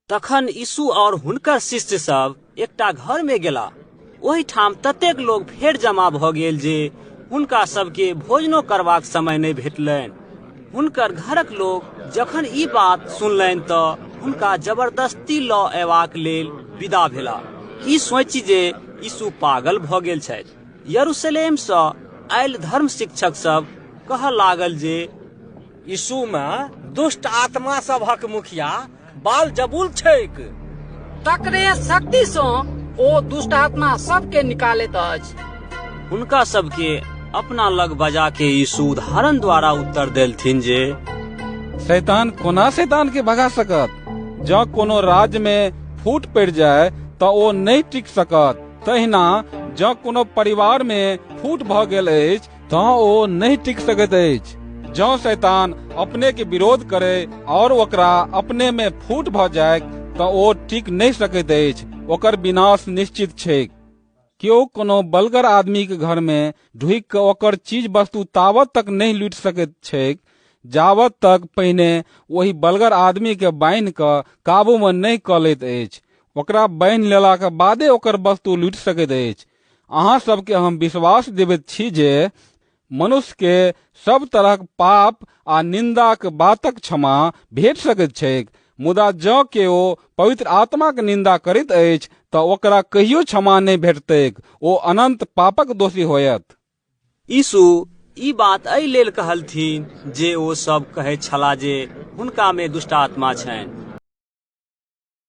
तखन यीशु और हुनकर शिष्य सभ एकटा घर में गेलाह। ओहिठाम ततेक लोक फेर जमा भऽ गेल जे हुनका सभके भोजनो करबाक समय नहि भेटलनि। हुनकर घरक लोक जखन ई बात सुनलनि तऽ हुनका जबरदस्ती लऽ अयबाक लेल विदा भेलाह, ई सोचि जे यीशु पागल भऽ गेल छथि। यरूशलेम सँ आयल धर्म शिक्षक सभ कहऽ लागल जे, यीशु मे दुष्ट आत्मा सभक मुखिया बालजबूल छैक। तकरे शक्ति सँ ओ दुष्ट आत्मा सबके निकालैत अछि। हुनका सबके अपना लग बजा के यीशु उदाहरण द्वारा उत्तर देलथिन जे, शैतान कोना शैतान के भगा सकत? जँ कोनो राज्य में फूट पड़ि जाय तऽ ओ नहि टिक सकत। तहिना जँ कोनो परिवार में फूट भऽ गेल अछि तँ ओ नहि टिक सकैत अछि। जँ शैतान अपने के विरोध करे और ओकरा अपने में फूट भऽ जाय तँ ओ टिक नहि सकैत अछि, ओकर विनाश निश्चित छैक। केओ कोनो बलगर आदमीक घर मे ढुकि कऽ ओकर चीज वस्तु तावत तक नहि लूटि सकैत छैक जावत तक पहिने ओहि बलगर आदमी के बान्हि कऽ काबू मे नहि कऽ लैत अछि। ओकरा बान्हि लेलाक बादे ओकर वस्तु लूटि सकैत अछि। अहाँ सबके हम विश्वास देबैत छी जे मनुष्य के सब तरहक पाप आ निन्दाक बातक क्षमा भेट सकैत छैक, मुदा जँ केओ पवित्र आत्माक निन्दा करैत अछि तऽ ओकरा कहियो क्षमा नहि भेटतैक, ओ अनन्त पापक दोषी होयत। यीशु ई बात एहि लेल कहलथिन जे ओ सब कहैत छलाह जे हुनका मे दुष्टात्मा छनि।